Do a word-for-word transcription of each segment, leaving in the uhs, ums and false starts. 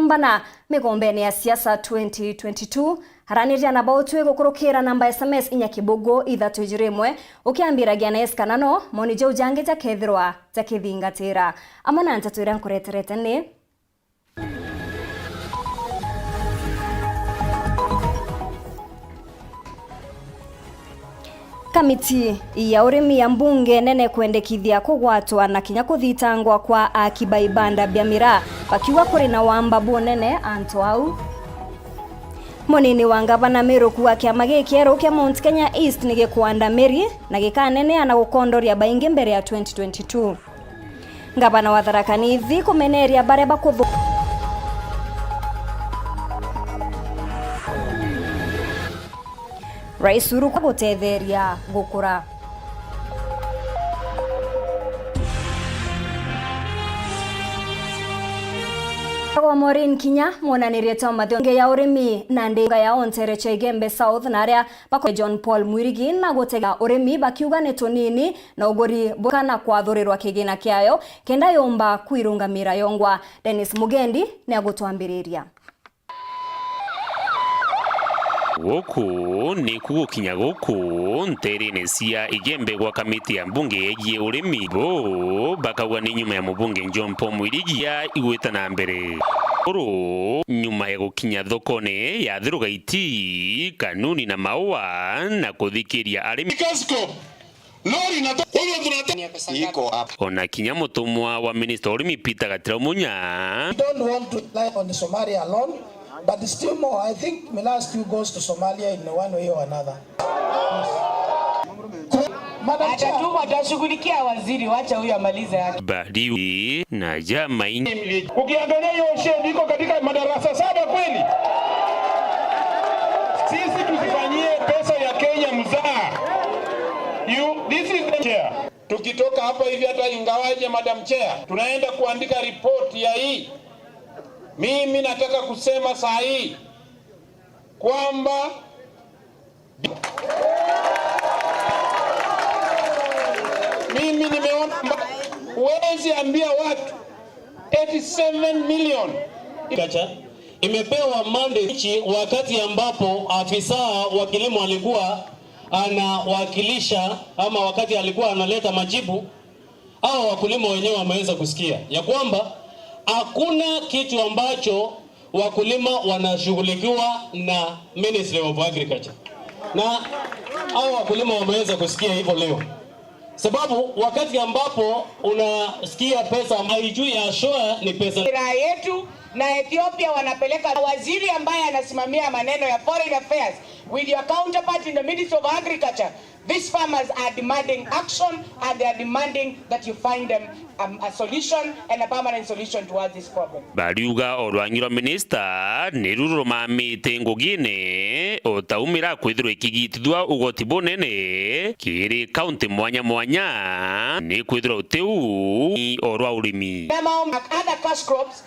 Mbana migombene ya siasa twenty twenty-two, araniria na bautwi gukurukira namba S M S inya kibugu ithatu ijiri imwe, ukiambiragia na yes kana no, moni jau jangi jakethirwa jakithingatira. Amwe na nteto iria nkureterete ni Kamiti ya urimi ya mbunge nene kwendekithia kugwatwa na kinya kuthitangwa kwa aaki ba ibanda bia miraa, bakiuga kuri na wamba bunene antu au. Munini wa ngavana Miruku wa kiama gikieru kia Mount Kenya East ni gikwanda miri na gikanenea na gukondoria baingi mbere ya twenty twenty-two. Ngavana wa Tharaka Nithi kumeneria baria bakuthu-, Rais Uhuru gutetheria gukura. Kwa Maureen Kinya, mwonanirie ta mathionge ya urimi na ndinga ya ontere cha Igembe South na aria bakwe John Paul Mwirigi na gutega urimi bakiuga ni tunini na uguri bukana kwathurirwa kigina kiayo kenda yomba kwirungamira yongwa. Dennis Mugendi ni agutwambiriria. Guku ni kugukinya guku nterene cia Igembe gwa kamiti ya mbunge yegie urimi, bo bakauga ni nyuma ya mubunge John Paul Mwirigi ya igwita na mbere. Uru nyuma ya gukinya thokone ya Thirugaiti, Kanuni na Maua na kuthikiria arimi. Lori inatoka. Kwa hivyo tunataka iko hapa. Ona kinya mutumwa wa minister urimi Peter Gatira Munya. We don't want to rely on Somalia alone, but still more, I think Miraa still goes to Somalia in one way or another. Madam Chair. Atatuma, atashughulikia waziri, wacha huyo amalize yake. Bariu na jama in- Ukiangalia hiyo shade iko katika madarasa saba kweli? Sisi tusifanyie pesa ya Kenya mzaa. You, this is the chair. Tukitoka hapa hivi, hata ingawaje, Madam Chair, tunaenda kuandika report ya hii. Mimi nataka kusema saa hii kwamba mimi nimeona mba-, huwezi ambia watu eighty-seven million. Kacha imepewa mandate nchi wakati ambapo afisa wa kilimo alikuwa anawakilisha ama wakati alikuwa analeta majibu, hao wakulima wenyewe wameweza kusikia ya kwamba hakuna kitu ambacho wakulima wanashughulikiwa na Ministry of Agriculture, na hao wakulima wameweza kusikia hivyo leo, sababu wakati ambapo unasikia pesa haijui ya shoa ni pesa. Miraa yetu na Ethiopia wanapeleka waziri ambaye anasimamia maneno ya foreign affairs with your counterpart in the Ministry of Agriculture. These farmers are demanding action and they are demanding that you find them, um, a solution and a permanent solution towards this problem. Bariuga o rwangi rwa minista niru rurumamite ngugine utaumira kwithirwa ikigitithua ugoti bunene kiri kaunti mwanya mwanya, ni kwithirwa utiu o rwa urimi. Na maomba other cash crops.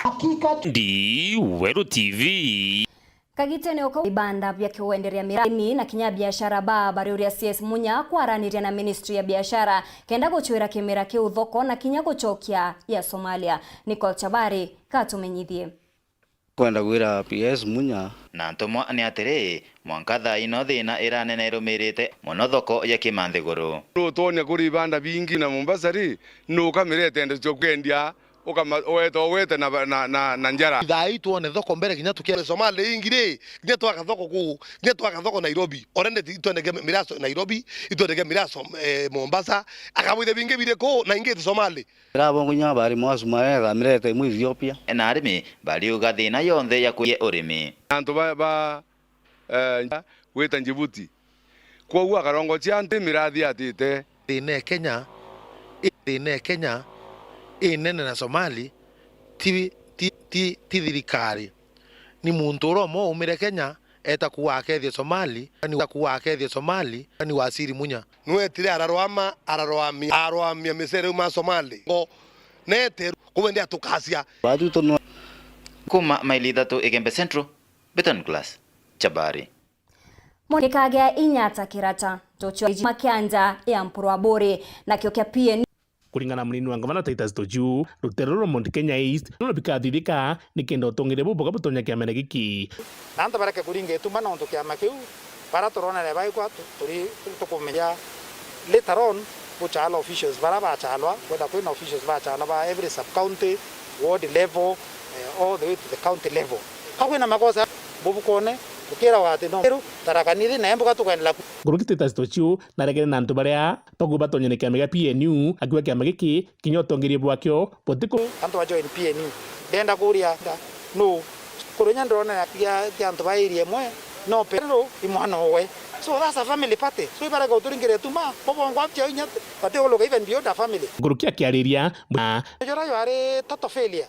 Hakika. Ndi Weru T V. Kagitene uko ibanda bia kwenderia mirimi na kinya biashara ba bariuria C S Munya kwaraniria na Ministry ya Biashara kenda guchwira kimera kiu thoko na kinya guchokia ya Somalia. Nicole Chabari katumenyithie. Kwenda gwira P S Munya. Na ntumwa ni atiri, mwanka thaa ino thina iranene irumirite mono thoko ya Kimanthiguru. Nutwonia kuri ibanda bingi na Mombasa ri, nukamirete ndo cio kwendia, ukama-, weta, wete na, na, na, na njara. Thaa ii twone thoko mbere kinya tukia. Somali ingi ri, kinya twaka thoko ku, kinya twaka thoko Nairobi. Already itwendeke miraso Nairobi, itwendeke miraso, eh, Mombasa. Akabwithia bingi biri ku, na ingi ti Somali. Irabo kinya bari mwasu maetha mirete imwe Ethiopia. Na arimi bariuga thina yonthe ya kuye urimi. Antu ba, ba, eh, gwita Djibouti. Kwoguo akarongochia antu mirathi atite. Thina e Kenya, i-, thina e Kenya inene na Somali, ti, ti, ti, ti thirikari. Ni muntu uria umwe umire Kenya, eta kuuga akethie Somali, ni kuuga akethie Somali, ni waziri Munya. Nwetire ararwama, ararwamia, ararwamia misere uma Somali. Ngo, neteru, kuwe ndi atukasia. Batu tono. Kuma maili ithatu Igembe Central, Beton Glass, Chabari. Moni kagea inya ta kirata, tuchwa ijima kia nja ya mpurwa buri, na kio kia P N. Kuringana na munini wa ngavana Titus Tojiu, rutere ruru rwa Mount Kenya East no rubikathithika nikenda utongeria bubwega butonya kiamene giki. Na antu bareke kuringa ituma nontu kiama kiu bara turonere baigwa tu-, turi tukumenya later on guchalwa officials bara bachalwa, kwenda kwina officials bachalwa ba every sub county, ward level, eh, all the way to the county level. Ka kwina makosa bubukone, tukirawa ati no Meru, Tharaka Nithi na Embu ka tukwendelea ku- Nkuruki Titus Tojiu naregere na antu baria bakubatonyene kiama gia P N U, akiuga kiama giki kinya utongeria bwakio butiku. Antu ba join P N U. Ndenda kuria, nda, nu? Kurunya ndona ya, ya, ya antu ba area imwe, no pero i mwana owe. So that's a family party. So ibarega uturingire tuma, bobo ngwa pia inya, bati uluka even beyond a family. Nkuruki akiariria, na jora yo ari total failure.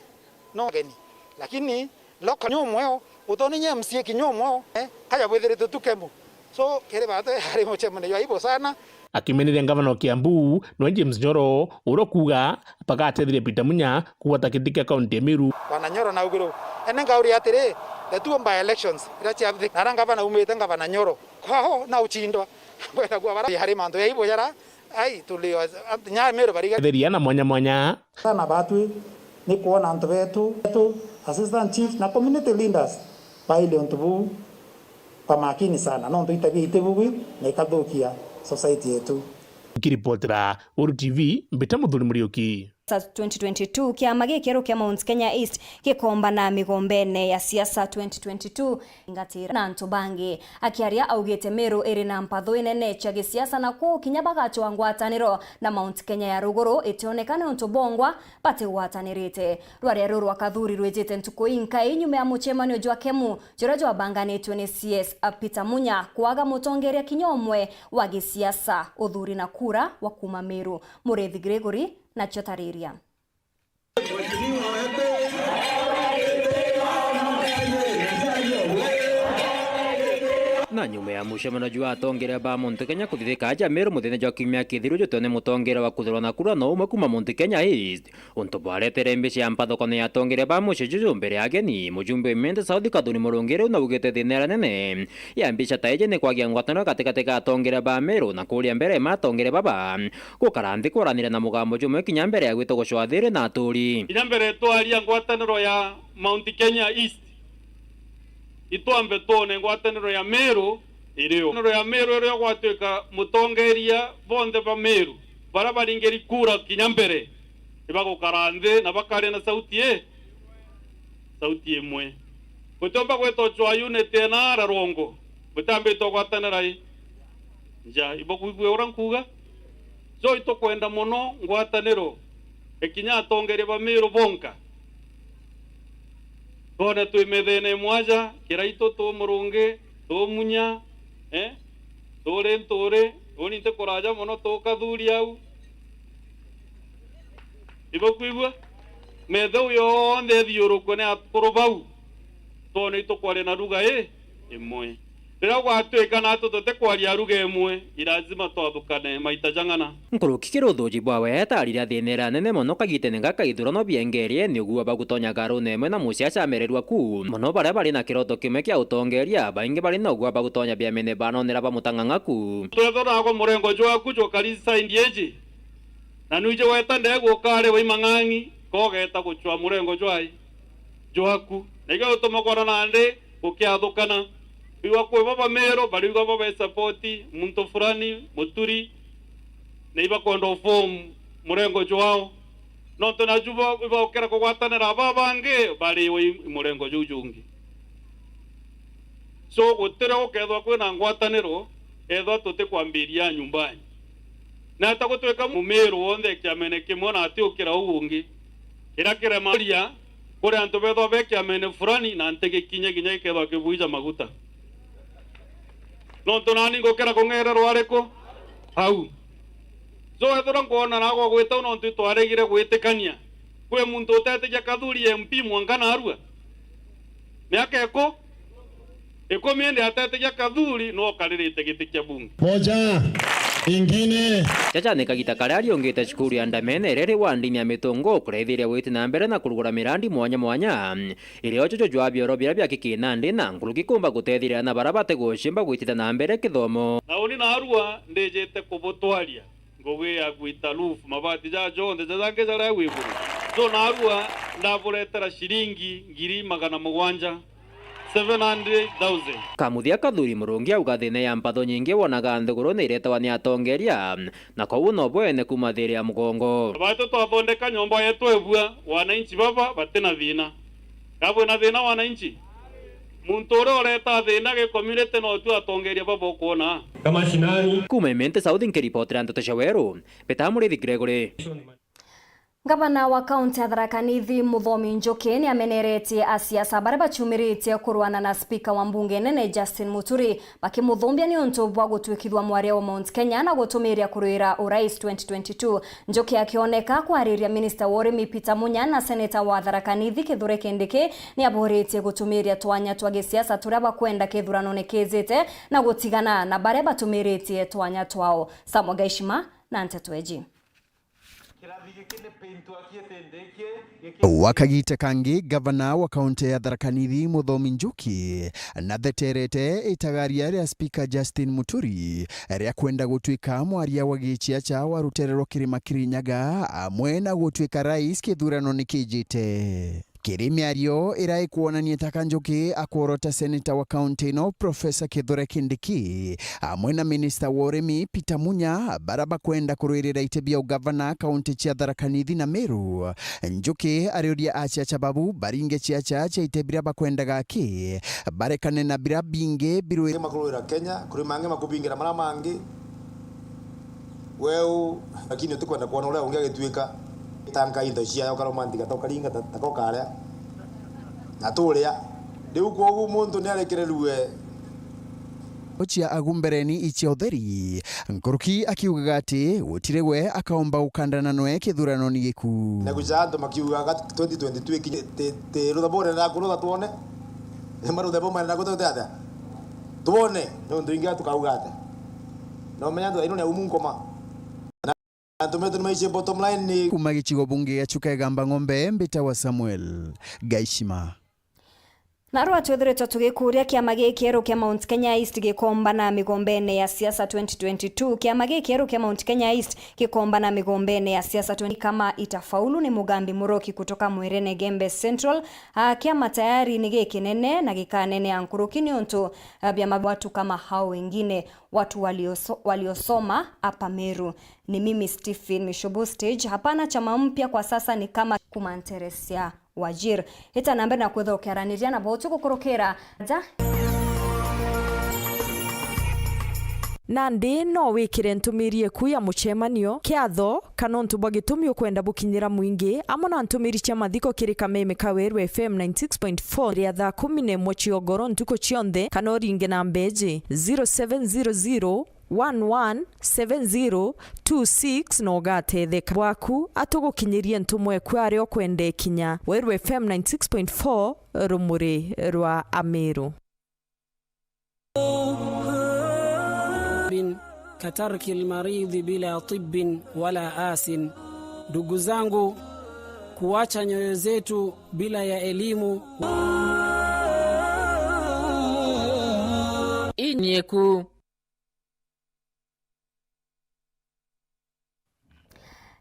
No geni. Lakini loka nyomweo, utoni nye M C A kinyomweo, eh, kaja bwithiritwe tu kemu. So, kiri batu ari mucemanio jwa aibu sana. Akimeneria ngavana wa Kiambu, nwe James Nyoro, uria kuuga bagatetheria Peter Munya kugwata giti kia kaunti ya Meru. Bwana Nyoro na uguru. Ene ngauri atiri, the two by elections, ira cia nara ngavana umite ngavana Nyoro. Kwao na uchindwa. Kwenda kwa bara hari mantu ya aibu jara, ai, tulio, nya Meru bariga. Theria na mwanya mwanya. Sana batwi ni kuona antu betu, betu, assistant chief na community leaders baile untu buu kwa makini sana, nontu itabia iti bubi na ikathukia society yetu. Nkiripotera Uru T V, Mbita Muthuri Muriuki. Sa twenty twenty-two, kiama gikieru kia Mount Kenya East gikombana migombene ya siasa twenty twenty-two. Ngatira na antu bangi. Akiaria augite Meru iri na mpatho inene cia gisiasa na kuu kinya bagacwa ngwataniro na Mount Kenya ya ruguru itioneka niuntu bongwa batigwatanirite. Rwaria ruru rwa Kathuri rwijite ntuku inkai nyuma ya mucemanio jwa kemu juria jwabanganitwe ni C S Peter Munya kwaga mutongeria kinya umwe wa gisiasa, uthuri na kura wa kuuma Meru. Murithi Gregory nacio tariria. Na nyuma ya mucemanio jwa atongeria ba Mount Kenya kuthithika aja Meru muthenya jwa kiumia kithiru jutone mutongeria wa kuthurwa na kura no umwe kuuma Mount Kenya East, untu bwaretere mbica ya mpathukano ya atongeria ba mucii juju mbere ya ageni. Mujumbe wa Imenti South Kathuri Murungi riu naugite thina iria nene ya mbica ta iji ni kwagia ngwataniro gatigati ga atongeria ba Meru na kuria mbere ma atongeria baba gukara nthi kwaraniria na mugambo jumwe kinya mbere ya gwita gucwa thiiri na aturi. Kinya mbere twaria ngwataniro ya Mount Kenya East, itwambe twone ngwataniro ya Meru iri u. Ngwataniro ya Meru iria gwatuika mutongeria bonthe ba Meru baria baringiri kura kinya mbere, ibagukara nthi na bakaria na sauti i, sauti imwe. Butiumba gwita ucwa unity na ara rwongo, butambite ugwatanira i. Nja, ibakwigua uria nkuuga? So, itukwenda mono ngwataniro, ikinya atongeria ba Meru bonka. Twone twi methene imwe aja, Kiraitu, tu Murungi, tu Munya, eh? Turi nturi, uni ntikuraja mono, tu Kathuri au. Ibakwigua? Metheu yonthe ithiurukwe ni akuru bau, twone itukwaria na ruga i imwe. Riria gwatuika natu tutikwaria ruga imwe, i lazima twathukane maita jang'ana. Nkuruki kiri uthuji bwawe, etarire thina iria nene mono kagitene gaka ithurano biengerie, ni ugua bagutonya ngarune imwe na muciaca amererua ku. Mono baria bari na kiroto kimwe kia utongeria, baingi bari na ugua bagutonya biamene banonera ba mutang'ang'a ku. Twethiragwa murengo jwaku jukari side iji, na nwiji weta ndegu ukariwa i mang'ang'i, ka ugeta gucwa murengo jwai jwaku. Na iga utuma kwona nandi gukiathukana. Igwa kwi baba Meru, bariigwa baba support muntu fulani, Muturi, na ibakwenda u form murengo jwao. Nontu naju bo ibaukira kugwatanira aba bangi bariwe i, i murengo juu jungi. So, gutiria gukethwa kwina ngwataniro, ethwa tutikwambiria nyumbani. Na ata gutwika Mumiru wonthe kiamene kimwe na atiukira uu ungi. Kiria kiremaria kuri antu bethwa be kiamene fulani na ntigikinye kinya gikethwa kibuija maguta. Nontu nani ngukira kung'ererwa ariku? Au. So, ethirwa nkwona nagwa gwita u nontu itwaregire gwitikania. Kwi muntu utetikia Kathuri M P mwanka narua? Miaka iku? Ikumi indi atetikia Kathuri no karirite giti kia bunge. Moja, ingine. Jaja ni kagita karia ariungite cukuru ya Ndamene iria iri wandini ya Mitungu, kuraithiria gwiti na mbere na kurugura mirandi mwanya mwanya, iria ucucu jwa bioro biria bia kiki nandi na nkuruki kumba gutethiria na baria batigucimba gwitita na mbere kithomo. Na uni narua ndijite kubutwaria. Ngugi ya gwita roof, mabati ja jonthe jajangi jaria gwi iguru. Jo narua ndaburetera ciringi ngiri magana mugwanja, seven hundred thousand. Kamuthia Kathuri Murungi auga thina ya mpatho nyingi wonaga nthiguru ni iretagwa ni atongeria, na kwou no bwene kuuma thiiri ya mugongo. Baitu twathondeka nyomba yetu ebua, wananchi baba batina thina. Ka bwina thina wananchi? Muntu uria ureta thina gi community no tu atongeria baba ukwona. Kama shinani. Kuuma Imenti South nkiripotera nteto cia Weru, Peter Murithi Gregory. Ngavana wa kaunti ya Tharaka Nithi, Muthomi Njuki, ni ameneretie asiasa baria baciumiritie kurwana na spika wa mbunge nene Justin Muturi, bakimuthumbia niuntu bwa gutuikithua mwaria wa Mount Kenya na gutumiria kurwira urais twenty twenty-two. Njuki akioneka kwariria minista wa urimi Peter Munya na seneta wa Tharaka Nithi Kithure Kindiki, ni aburitie gutumiria twanya twa gisiasa turia bakwenda kithuranone kijite na gutigana na baria batumiritie twanya twao. Samuel Gaishima na nteto iji. Wa kagita kangi, gavana wa kaunti ya Tharaka Nithi, Muthomi Njuki, natheterete itagaria ria spika Justin Muturi ria kwenda gutuika mwaria wa giciaca wa rutere rwa Kirima Kirinyaga, amwe na gutuika rais kithurano ni kijite. Kiri miario iria ikwonania ta Kanjuki akworota seneta wa kaunti ino, Profesa Kithure Kindiki, amwe na minista wa urimi Peter Munya, bara bakwenda kurwirira iti bia ugavana kaunti cia Tharaka Nithi na Meru. Njuki ariuria aciaca babu baringe ciaca cia iti biria bakwendaga aki, barekane na biria bingi birwi- Makurwira Kenya, kuri mangi makubingira mara mangi. Weu, lakini utikwenda kwona uria ungi agituika. Tanka into ciayo karomantika tokaringa ta, tako karia. Na turia. Riu kwogu muntu ni arekererue. Cia agu mbereni icia utheri. Nkuruki akiugaga ati gutiri we akaomba gukandana nwe kithuranoni giku. Na guca antu makiugaga twenty twenty-two ikinye, ti, ti rutha bure na kurutha twone. Ni marutha bo mari na kurutha atia? Twone, ni untu ingi tukauga atia? Na umenya antu aino ni aumu nkoma. Na antu metu ni maicie bottom line ni. Kuma gicigo bunge gia Chuka Igamba Ng'ombe, mbita wa Samuel Gaishima. Na rwa twithiritwe tugikuria kiama gikieru kia Mount Kenya East gikomba na migombene ya siasa twenty twenty-two. Kiama gikieru kia Mount Kenya East gikomba na migombene ya siasa twenty kama itafaulu ni Mugambi Muroki kutoka Mwirene Gembe Central. Ah, kiama tayari ni gikinene na gikanenea nkuruki niuntu, ah, biama watu kama hao wengine, watu walioso-, waliosoma hapa Meru. Ni mimi Stephen Mishobo Stage. Hapana chama mpya kwa sasa, ni kama kumanteresia Wajir. Ita na mbere na kwithira ukiaraniria na botu gukurukira ja. Nandi no wikire ntumiri eku ya mucemanio, kiatho, kana untu bwa gitumi ukwenda bukinyira mwingi, amwe na ntumiri cia mathiko kiri kameme ka Weru F M ninety-six point four ria thaa kumi na imwe cia ugoro ntuku cionthe, kana uringe na mbeji zero seven zero zero one one seven zero two six na ugatetheka bwaku atugukinyirie ntumwa eku aria ukwenda ikinya. Weru F M ninety-six point four, rumuri rwa Ameru. Bin katarki almaridhi bila tibbin wala asin. Ndugu zangu, kuacha nyoyo zetu bila ya elimu. Inyeku.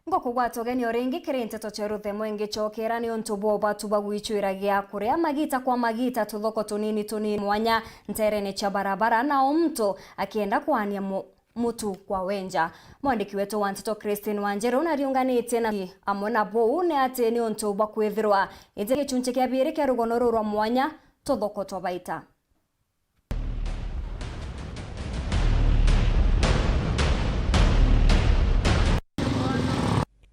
Ngukugwata ugeni o ringi kiri nteto cia ruthemo ingicokera ni untu bwa ubatu bwa gwicwira gia kuria magita kwa magita tuthoko tunini tunini mwanya nterene cia barabara, na o muntu akienda kwania mu-, mutu kwa wenja. Mwandiki wetu wa nteto Christine Wanjiru nariunganitie na amwe na buu ni ati ni untu bwa kwithirwa iji gicunci kia biiri kia rugono ruu rwa mwanya tuthoko twa baita.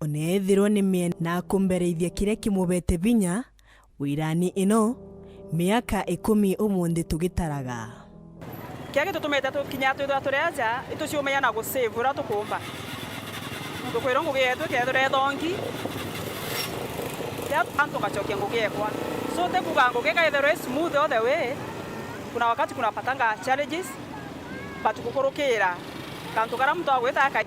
Ona ethirwa ni mie-, na kumbereithia kiria kimubete vinya, wirani ino, miaka ikumi umunthi tugitaraga. Kiria gitutumite tukinya twithirwa turi aja, ituciumia na gusave uria tukumba. Tukwirwa ngugi yetu ikethirwa ithongi, ria antu ngacokia ngugi ekwa. So, ti kuuga ngugi ikaithirwa i smooth all the way. Kuna wakati kunapatanga challenges, but gukurukira kantu karia muntu agwita aka-,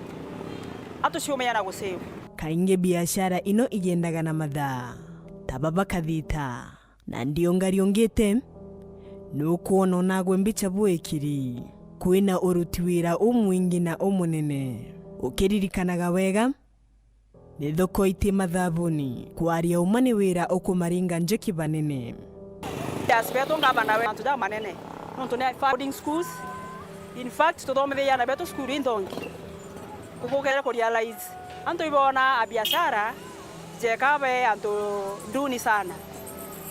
atuciumia na gusave. Kaingi biashara ino igendaga na mathaa, ta baba kathita. Na ndiungariungite, nukwona onagwe mbicha bwikiri. Kwina uruti wira umwingi na umunene. Ukiririkanaga wega, ni thoko iti mathabuni. Kwaria uma ni wira ukumaringa njiki banene. Yes, betu ngavana we antu ja manene. Nontu ni boarding schools. In fact, tuthomithirie ana betu cukuru inthongi. Tukugere ku realize antu ibona a biashara jeka be antu duni sana.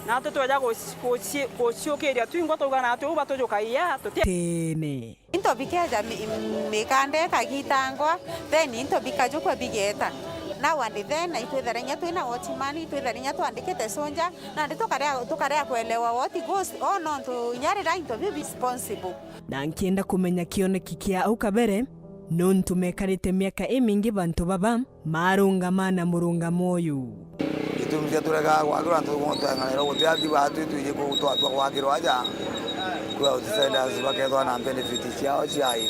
Na antu tweja guci-, guci-, guciukiria twingwa twauga na atu batujukaia tuti- tene. Into bikeja mi-, mikanda ikagitangwa, then into bikajukwa bigeta. Now and then, itwitheragia twina watchman, itwitheragia twandikite soldier, nandi tukarea, tukarea kuelewa what goes on, nontu inya riria into biu bi responsible. Na nkienda kumenya kioneki kia au kabere, nontu mekarite miaka imingi bantu baba marungama na murungamo uyu. Gitumi kia turegaa gwakirwa antu tweng'anirwa guti aki batu twiji kutwatua gwakirwa aja, kwi outsiders bakethwa na benefit ciao ciai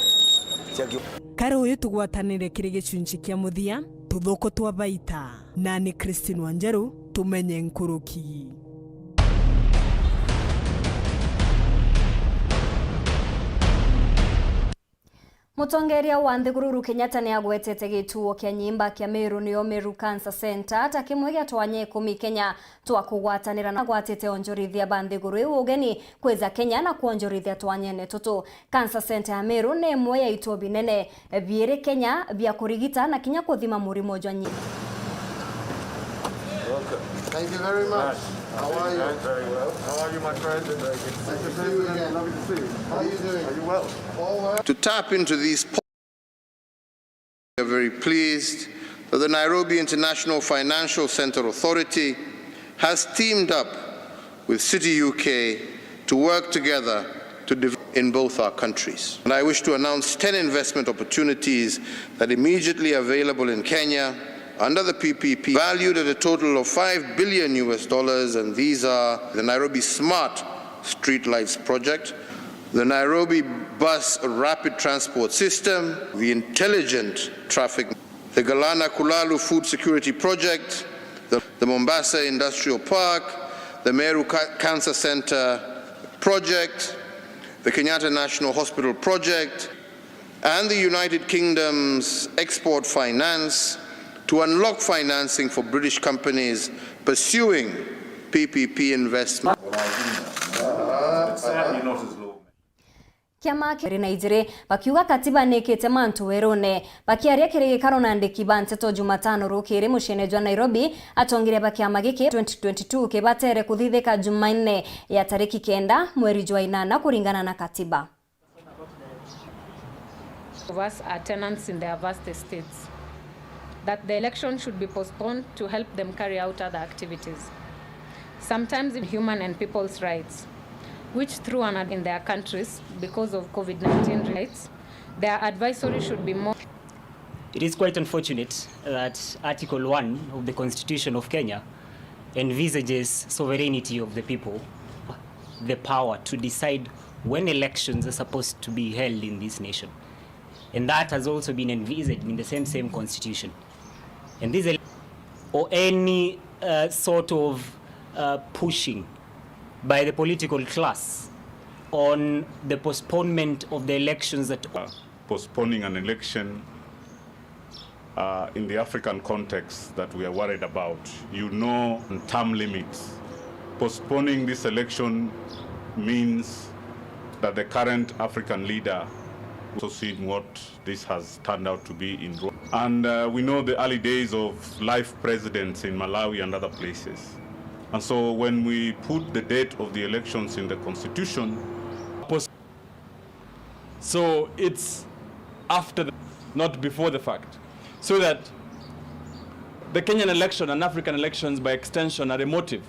cia ki- Kari uyu tugwatanire kiri gicunci kia muthia, tuthuku twa baita. Nani Christine Wanjeru, tumenye nkuruki. Mutongeria wa nthiguru Uhuru Kenyatta ni agwetete gituo kia nyimba kia Meru, niyo Meru Cancer Centre, ta kimwe gia twanya ikumi Kenya twa kugwatanira, na agwatite onjorithia ba nthiguru iu ugeni kwija Kenya na kwonjorithia twanyene tutu. Cancer Centre ya Meru ni imwe ya ituo binene biiri Kenya bia kurigita na kinya kuthima murimo jwa nyi- Welcome. Thank you very much. How are you? Very well. How are you, my friend? Very good to see you again. Lovely to see you. How are you doing? Are you well? All well. To tap into these po-, we are very pleased that the Nairobi International Financial Centre Authority has teamed up with Citi U K to work together to develop in both our countries. And I wish to announce ten investment opportunities that immediately available in Kenya under the P P P, valued at a total of five billion U S dollars, and these are the Nairobi Smart Streetlights Project, the Nairobi Bus Rapid Transport System, the Intelligent Traffic, the Galana Kulalu Food Security Project, the, the Mombasa Industrial Park, the Meru Ca-, Cancer Centre Project, the Kenyatta National Hospital Project, and the United Kingdom's export finance to unlock financing for British companies pursuing P P P investment. Kiama kiri na ijiri bakiuga katiba nikite mantu werune. Bakiaria kiri gikaro na andiki ba nteto Jumatano rukiri muciine jwa Nairobi, atongeria ba kiama giki twenty twenty-two kibatere kuthithika Jumanne ya tariki kenda mweri jwa inana kuringana na katiba. Of us are tenants in their vast estates, that the election should be postponed to help them carry out other activities. Sometimes in human and people's rights, which through an in their countries because of COVID nineteen rights, their advisory should be more. It is quite unfortunate that Article one of the Constitution of Kenya envisages sovereignty of the people, the power to decide when elections are supposed to be held in this nation. And that has also been envisaged in the same, same constitution. And this el-, or any, uh, sort of, uh, pushing by the political class on the postponement of the elections that postponing an election, uh, in the African context that we are worried about. You know, term limits. Postponing this election means that the current African leader also seen what this has turned out to be in Rwanda. And, uh, we know the early days of life presidents in Malawi and other places. And so when we put the date of the elections in the constitution, So it's after the, not before the fact. So that the Kenyan election and African elections by extension are emotive.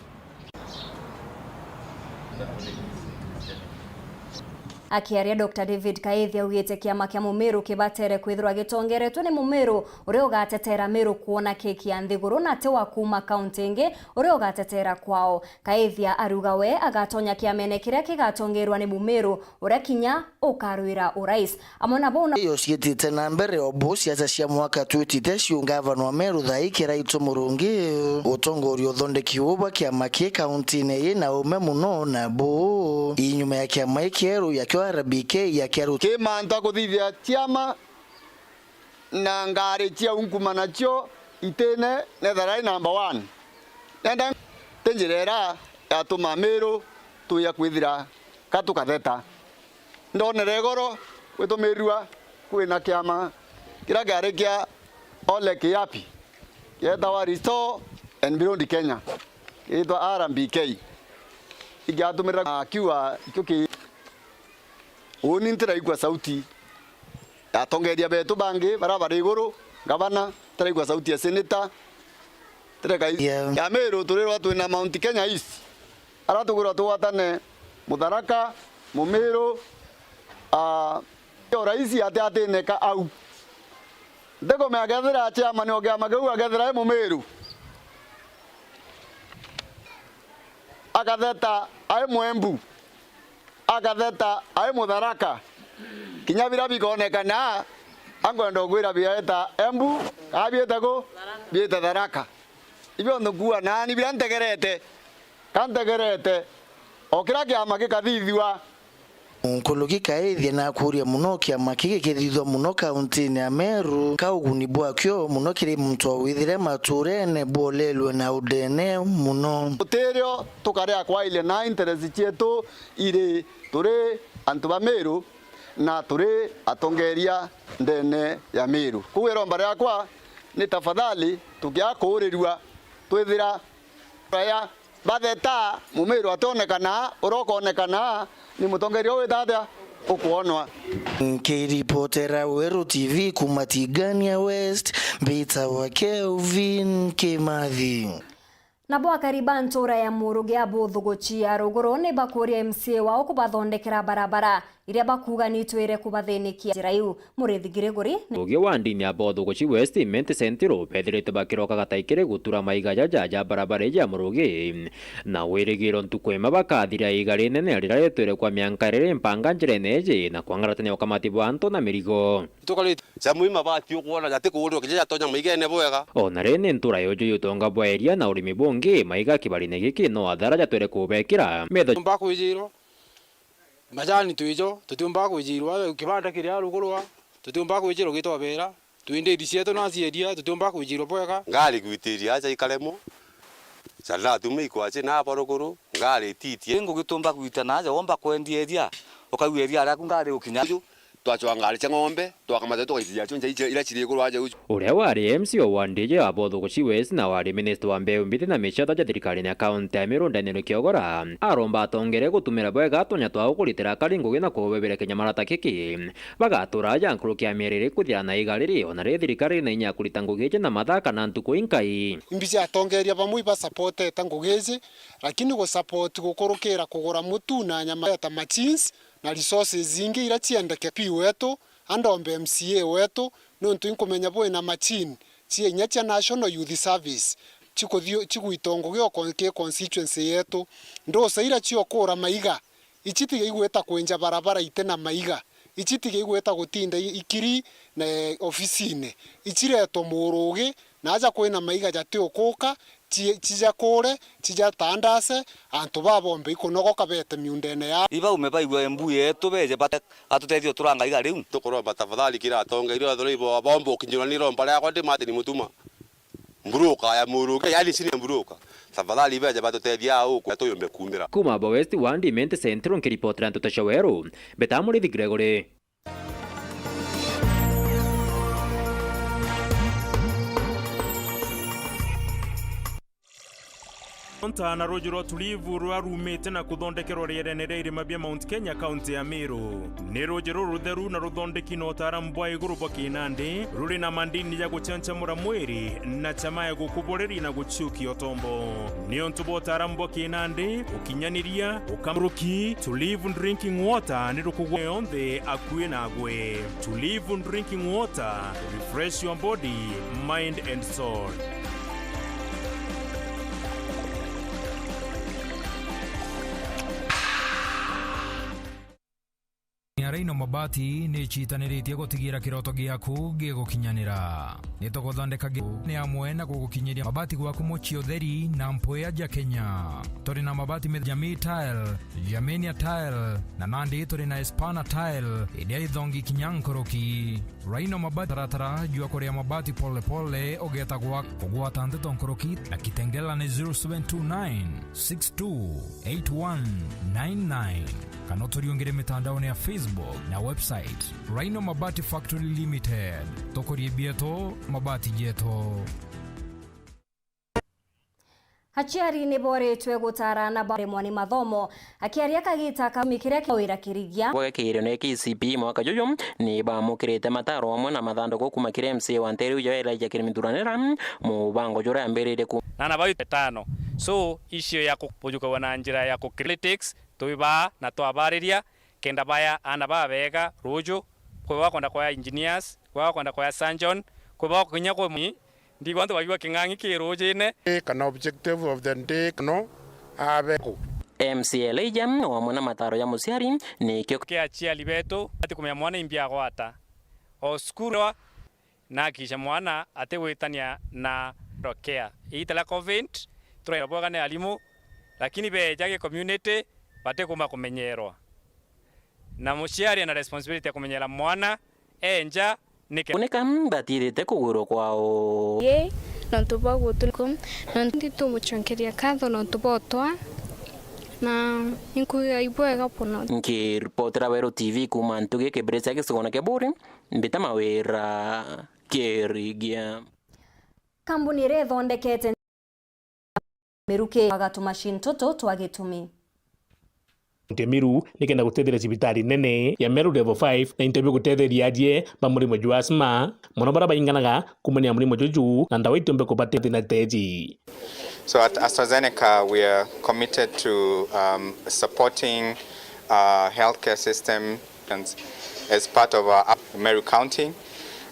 Akiaria, Doctor David Kaithia augite kiama kia Mumiru kibatere kwithirwa gitongeretwe ni Mumiru uria ugatetera Miru kwona keki ya nthiguru na ti wa kuuma kaunti ingi uria ugatetera kwao. Kaithia ariuga we agatonya kiamene kiria kigatongerwa ni Mumiru uria kinya ukarwira urais. Amwe na bau na iyo ciitite na mbere, o bu siasa cia mwaka twitite ciu ngavana wa Meru thaa ii Kiraitu Murungi, utongoria uthondeki uu bwa kiama ki kaunti-ini ii na ume muno na bu inyuma ya kiama gikieru ya kio R B K ya kiaru. Ki mantu a kuthithia ciama na ngari ciau nkuma nacio itine, nethera i number one. Nenda ti njira ira yatuma Miru twia kwithira ka tukatheta. Ndonere igoro gwitumirua kwina kiama kiria kiari kia Ole Kiapi, kietawa Restore and Build Kenya, kiitwa R B K. Igiatumira akiuga ikio ki Uuni ntiraigua sauti ya atongeria betu bangi baria bari iguru, ngavana, ntiraigua sauti ya seneta, ntireka ya Meru, turirwa twina Mount Kenya East, aria tukwirwa tugwatane Mutharaka, Mumiru, a, o raisi ati atineka au. Ntikumenya kethira chairman o kiama kiu akethira e Mumiru, akatheta ai Mwembu, akatheta ai Mutharaka, kinya biria bikonekana, ankwenda ukwira bieta Embu, kaa biete ku? Biete Tharaka. Ibio nkuuga nani biria ntegerete, ka ntegerete o kiria kiama gikathithua. Nkuruki kaithia na akuria muno kiama kiki kithithwa muno kauntine ya Meru, ka uguni bwakio muno kiri muntu o withire maturene bwolelwe na udene muno. Gutirio tukaria kwaile na interest cietu iri turi antu ba Meru na turi atongeria ndene ya Meru. Kwou iromba riakwa ni tafadhali tukiakuurirua twithira raya batheta, Mumiru ationekana, uria ukonekana ni mutongeria uu wita atia ukwonwa. Nkiripotera Weru T V kuuma Tigania West, mbitawa Kelvin Kimathi. Nabo akari ba ntura ya Murugi a Buthuguchi ya ruguru ni bakuria M C A wao kubathondekera barabara iria bakuuga ni itwire kubathinikia njira iu. Murithi Gregory ni Murugi wa ndini ya Buthuguchi West, Imenti Central, bethirite bakiroka gatai kiri gutura maiga jaja ja barabara iji ya Murugi, na wirigiro ntuku imwe bakathira iga rinene riria ritwire kwa mianka iriri mpanga njirene iji na kwangaratania ukamati bwa antu na mirigo. Tukarite cia muhimu mabati ukwona jati kuurirwa kinya jatonya maigene bwega. Ona ri ni ntura yuju yutonga bwa iria na urimi bungi, maiga kibarine giki no athara jatwire kubekira metho. Tumba kwijirwa majani twijo, tutiumba kwijirwa kibanda kiria ruguru wa, tutiumba kwijirwa gitwabera, twindiri cietu na cieria, tutiumba kwijirwa bwega. Ngari gwitiria aja ikaremo, sana atume ikwaci na baruguru, ngari ititie. Ingu gitumba gwita na aja womba kwendia iria, ukagua iria riaku ngari ukinya. Twacwa ngari cia ng'ombe, twakamata tugaitithia cio nja iria ciri iguru aja uju. Uria wari M C O wa ndiji ya Buthuguchi West na wari minister wa mbeu mbithi na micata ja thirikarine ya kaunti ya Meru, Daniel Kiogora, aromba atongere gutumira bwega twanya twao kuritira akari ngugi na kubebera kinya marata kiki bagatura aja nkuruki ya mieri iri kuthira na iga riri, ona ri thirikari ina inya ya kurita ngugi iji na mathaa kana ntuku inkai. Imbi cia atongeria bamwe ibasapotete ngugi iji, lakini gusapoti gukurukira kugura mutu na nyama ta machines na resources ingi iria ciendeke pi wetu, andombe M C A wetu, niuntu inkumenya bwina machine cia inya cia National Youth Service cikuthio-, cigwita ngugi o kon-, ki constituency yetu. Ndusa iria ciokura maiga, ici tiga igwita kwinja barabara iti na maiga, ici tiga igwita gutinda i-, ikiri na ofisine, iciretwe Murugi, na aja kwina maiga jati ukuka, ci-, cija kure, cija tandase, antu babombe ikunogoka bete miundene yao. Ibaume baigua mbu yetu beje bate-, atutethie uturanga iga riu. Tukuromba tafadhali kira atongeria ethirwa ibo bomba ukinyirwa ni iromba riakwa ndi Martin Mutuma. Mburuka ya Murugi, yani senior mburuka. Tafadhali beje batutethie au tuyumbe kumira. Kuma Bo West Ward, Imenti Central, nkiripotera nteto cia Weru, mbeta Murithi Gregory. Nta na ruuji rwa Tulivu rurarumite na kuthondekerwa rierene ria irima bia Mount Kenya, kaunti ya Meru. Ni ruuji ruru rutheru na ruthondeki na utaaramu bwa iguru bwa kinandi, ruri na mandini ja guchanchamura mwiri na chama ya gukuboreria na guciukia utombo. Niuntu bwa utaaramu bwa kinandi, ukinyaniria, ukamuruki, Tulivu Drinking Water ni rukugwa yonthe akui nagwe. Tulivu Drinking Water, refresh your body, mind and soul. Rhino Mabati ni ciitaniritie gutigira kiroto giaku gigukinyanira. Ni tuguthondeka gi-, ni amwe na gugukinyiria mabati gwaku mucii utheri na mpwea ja Kenya. Turi na mabati me Jamii Tile, Germania Tile, na nandi turi na Espana Tile, iria ithongi kinya nkuruki. Rhino Mabati, taratara jwa kuria mabati pole pole, ugeta gwa kugwata nteto nkuruki na Kitengela ni zero seven two nine six two eight one nine nine, kana uturiungire mitandaone ya Facebook na website. Rhino Mabati Factory Limited, tukurie bietu, mabati jetu. Aciari ni boritwe gutara na baremwa ni mathomo. Akiaria kagita ka kiumia kiria kiawira kirigia. Bwa kiirio ni K C P mwaka juju, ni bamukirite mataro amwe na mathanduku kuma kiri M C A wa Nteru ja Elijah Kirimi Thuranira, mubango juria ambiririe ku- Na na bau etano. So, icio ya ku-, bujukagwa na njira ya ku-, politics, twibaa na twabariria, kenda baya ana babega ruju, kwi bakwenda kwaya engineers, kwi bakwenda kwaya surgeon, kwi bakinya kwi mwi-, ndigwa antu baigua king'ang'i ki rujine. Kana objective of the day, no abe ku. M C A Elijah, o amwe na mataro ja muciari, nikio kia aciari betu, ati kumenya mwana imbi agwata. O cukuru wa, na akisha mwana atigwitania na care. Iita ria covid, turaira bwega ni arimu, lakini beeja gi community, batikumba kumenyerwa. Na muciari ena responsibility ya kumenyera mwana, enja, nike- Kuneka batithite kugwirwa kwao. Ye, nontu bwa gutuku, nontu ndi tumucokeria nkatho nontu bwa utwa, na inkuiga ibwega buno. Nkiripotera Weru T V kuma Ntugi Kibiricia gicigone kia Buri, Mbita Mawira Kirigia. Kambuni iria ithondekete miruki waga tumashini tutu twa gitumi. Nte Miru nikenda gutetheria cibitari nene ya Meru Level five na into bia gutetheria arie ba murimo jwa asthma, mono baria bainganaga kumania na murimo juju na ndawa itiumbe kubateithia na teji. So at AstraZeneca, we are committed to, um, supporting, uh, healthcare system and as part of our Meru County,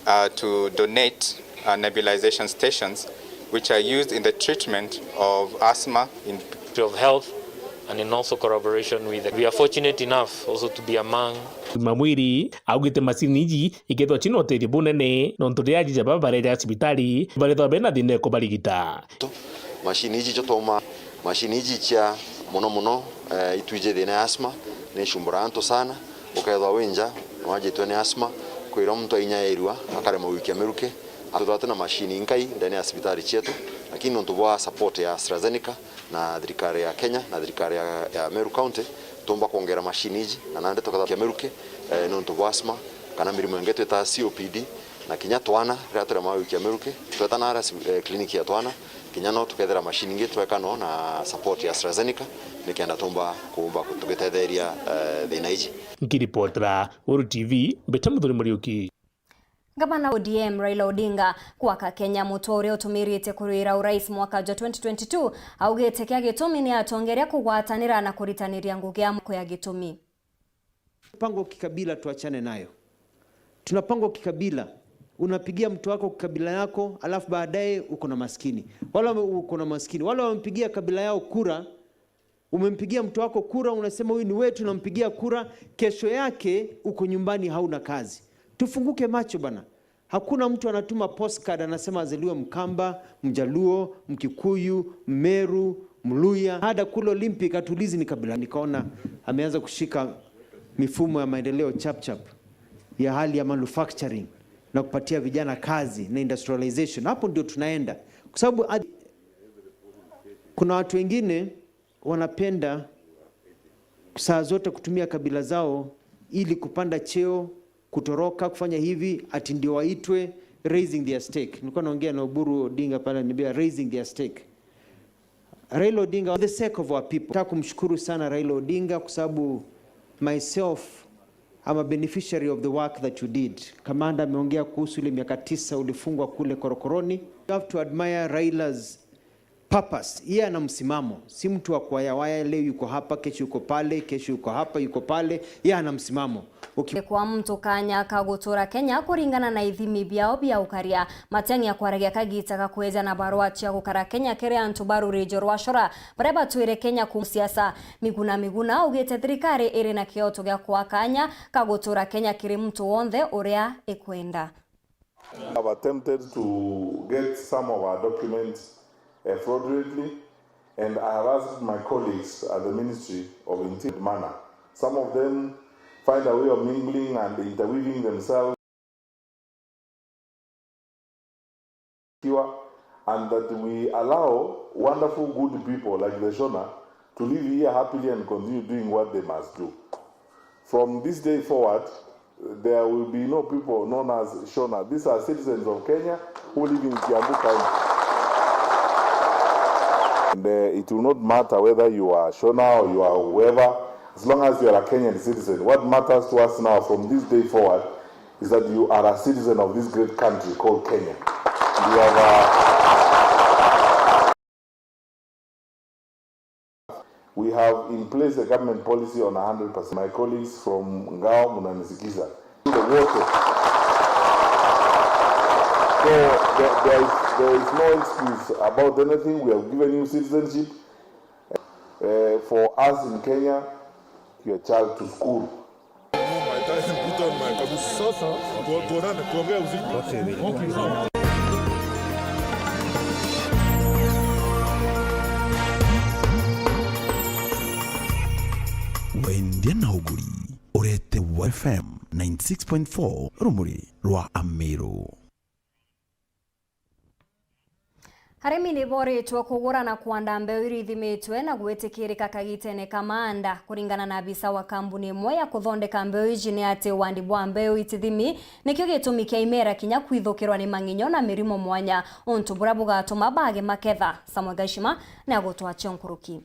uh, to donate, uh, nebulization stations which are used in the treatment of asthma in of health and in also collaboration with, we are fortunate enough also to be among Mamwiri augite macini iji ikethwa cina uteithio bunene nontu riria ajija baba bareja cibitari barethwa bena thina ya kubarigita. Macini iji cio twauma, macini iji cia mono mono, eh, itwiji thina ya asthma, ni icumburaga antu sana. Ukethwa wi nja, nwajitwe ni asthma, kwirwa muntu ainyairua, akaremwa gwikia miruki. Twithwa twina macini inkai ndene ya cibitari cietu, lakini nontu bwa support ya AstraZeneca na thirikari ya Kenya na thirikari ya, ya Meru County, tumba kwongera macini iji, na nandi tukethwa kia miruki, eh, nontu bwa asthma, kana mirimo ingi twitaga C O P D, na kinya twana, riria turemwa gwikia miruki, tweta nara, eh, clinic ya twana, kinya no tukethira macini ingi tweka no na support ya AstraZeneca, nikenda tumba kumba tugitetheria, eh, thina iji. Nkiripotera Weru T V, Mbita Muthuri Muriuki. Ngavana O D M Raila Odinga gwaka Kenya, mutwe uria utumirite kurwira urais mwaka jwa twenty twenty-two, augite kia gitumi ni atongeria kugwatanira na kuritaniria ngugi ya moko ya gitumi. Mpango wa kikabila tuachane nayo. Tunapangwa kikabila. Unapigia mtu wako kabila yako, alafu baadaye uko na maskini. Wale wame-, uko na maskini. Wale wamempigia kabila yao kura, umempigia mtu wako kura, unasema, "Huyu ni wetu, nampigia kura." Kesho yake uko nyumbani, hauna kazi. Tufunguke macho bana. Hakuna mtu anatuma postcard anasema azaliwe Mkamba, Mjaluo, Mkikuyu, Mmeru, Mluya. Hata kule Olympic hatuulizi ni kabila. Nikaona ameanza kushika mifumo ya maendeleo chap chap ya hali ya manufacturing na kupatia vijana kazi na industrialization. Hapo ndio tunaenda. Kwa sababu ad-, kuna watu wengine wanapenda saa zote kutumia kabila zao ili kupanda cheo, kutoroka, kufanya hivi, ati ndio waitwe raising their stake. Nilikuwa naongea na Oburu Odinga pale, ananiambia, "Raising their stake." Raila Odinga, for the sake of our people. Nataka kumshukuru sana Raila Odinga kwa sababu myself, I'm a beneficiary of the work that you did. Kamanda ameongea kuhusu ile miaka tisa ulifungwa kule korokoroni. You have to admire Raila's Purpose, yeye ana msimamo. Si mtu wa kuwayawaya, leo yuko hapa, kesho yuko pale, kesho yuko hapa, yuko pale. Yeye ana msimamo. Uki- Kwa mtu kanya ka gutura Kenya kuringana na ithimi biao bia ukaria. Matiang'i akwaragia kagita ga kweja na barua cia gukara Kenya kiri antu ba rurijo rwa Shona baria batwire Kenya kuuma siasa. Miguna Miguna augite thirikari iri na kioto gia kwa kanya ka gutura Kenya kiri muntu wonthe uria ikwenda. I've attempted to get some of our documents, eh, fraudulently, and I have asked my colleagues at the Ministry of Interior manner. Some of them find a way of mingling and interweaving themselves. And that we allow wonderful, good people like the Shona to live here happily and continue doing what they must do. From this day forward, there will be no people known as Shona. These are citizens of Kenya who live in Kiambu County. And, uh, it will not matter whether you are Shona or you are whoever, as long as you are a Kenyan citizen. What matters to us now from this day forward is that you are a citizen of this great country called Kenya. We have a, we have in place a government policy on a hundred percent. My colleagues from Ngao, munanisikiza. The water. So there, there is, there is no excuse about anything. We have given you citizenship. Eh, for us in Kenya, your child to school. Sasa, tu-, tuonane, tuongee usiku. Okay. Wendia na uguri, urete wa F M ninety six point four, rumuri rwa Amiru. Arimi ni boritwe kugura na kwanda mbeu iria ithimitwe na gwitikirika kagitene ka maanda. Kuringana na abisa wa kambuni imwe ya kuthondeka mbeu iji, ni ati wandi bwa mbeu itithimi nikio gitumi kia imera kinya kwithukirwa ni mang'inyo na mirimo mwanya, untu buria bugatuma baage maketha. Samuel Gaishima ni agutwacha nkuruki.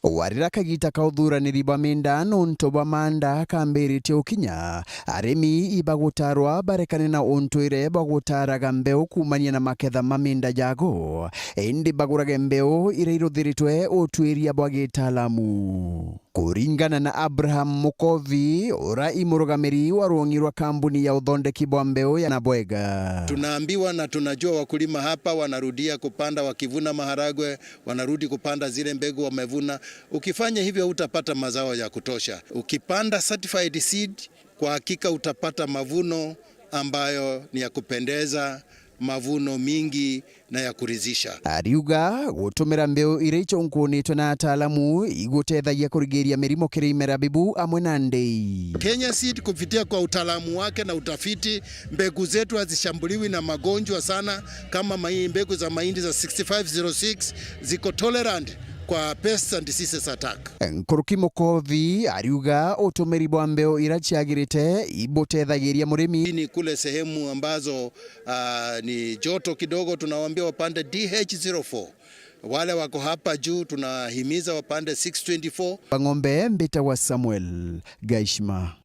Warira kagita ka uthuraniri bwa minda nontu bwa maanda kambiritie ukinya, arimi ibagutarwa barekane na untwire bwa gutaraga mbeu kuumania na maketha ma minda jago, indi bagurage mbeu iria iruthiritwe utwiria bwa gitaalamu. Kuringana na Abraham Mukovi, ura i murugamiri wa rwong'i rwa kambuni ya uthondeki bwa mbeu ya Nabwega. Tunaambiwa na tunajua wakulima hapa wanarudia kupanda, wakivuna maharagwe, wanarudi kupanda zile mbegu wamevuna. Ukifanya hivyo, hutapata mazao ya kutosha. Ukipanda certified seed, kwa hakika utapata mavuno ambayo ni ya kupendeza, mavuno mingi na ya kuridhisha. Ariuga gutumira mbeu iria ichunkunitwe na ataalamu igutethagia kurigiria mirimo kiri imera bibu amwe na ndei. Kenya Seed kupitia kwa utaalamu wake na utafiti, mbegu zetu hazishambuliwi na magonjwa sana kama mai-, mbegu za mahindi za sixty-five zero six, ziko tolerant kwa pests and diseases attack. Nkuruki Mukovi ariuga utumiri bwa mbeu iria ciagirite ibutethagiria murimi. Ni kule sehemu ambazo, ah, ni joto kidogo, tunawaambia wapande D H zero four. Wale wako hapa juu tunahimiza wapande six twenty-four. Ng'ombe mbita wa Samuel Gaishima.